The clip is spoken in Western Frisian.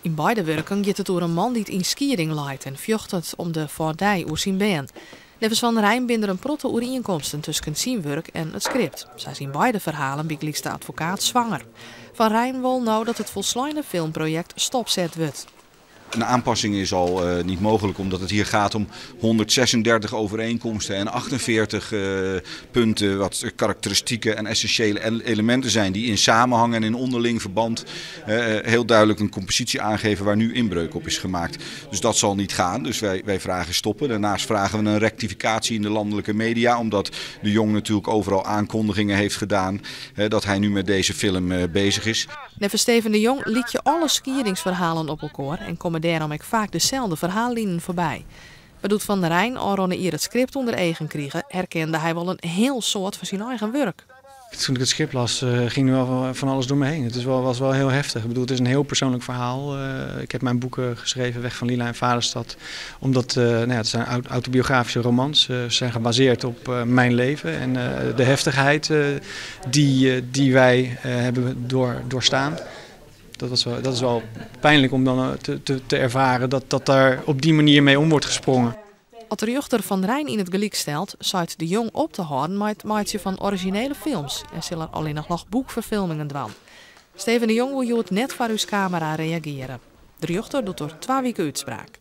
Yn beide wurken giet it oer in man dy't yn skieding leit en fjochtet om de fâdij oer syn bern. Neffens Van Rijn binne der in protte oerienkomsten tusken syn wurk en it skript. Sa is yn beide ferhalen bygelyks de advokaat swanger. Van Rijn wol no dat it folsleine filmprojekt stopset wurdt. Een aanpassing is al niet mogelijk omdat het hier gaat om 136 overeenkomsten en 48 punten wat karakteristieke en essentiële elementen zijn die in samenhang en in onderling verband heel duidelijk een compositie aangeven waar nu inbreuk op is gemaakt. Dus dat zal niet gaan. Dus wij vragen stoppen. Daarnaast vragen we een rectificatie in de landelijke media, omdat De Jong natuurlijk overal aankondigingen heeft gedaan dat hij nu met deze film bezig is. Neffens Steven de Jong lykje alle skiedingsferhalen op elkoar en komme dêrom ek faak deselde ferhaallinen foarby. Mar doe't Van Rijn ôfrûne jier it skript ûnder eagen krige, herkende hy wol in hiel soad fan syn eigen wurk. Toen ik het script las, ging er wel van alles door me heen. Het was wel heel heftig. Ik bedoel, het is een heel persoonlijk verhaal. Ik heb mijn boeken geschreven, Weg van Lila en Vaderstad, omdat nou ja, het zijn autobiografische romans. Ze zijn gebaseerd op mijn leven en de heftigheid die wij hebben doorstaan. Dat is wel pijnlijk om dan te ervaren dat daar op die manier mee om wordt gesprongen. As de rjochter Van Rijn yn it gelyk stelt, seit De Jong op te hâlden mei it meitsjen fan orizjinele films en sil er allinnich noch boekferfilmingen dwaan. Steven de Jong wol hjoed net foar ús kamera reagearje. De rjochter docht oer 2 wiken útspraak.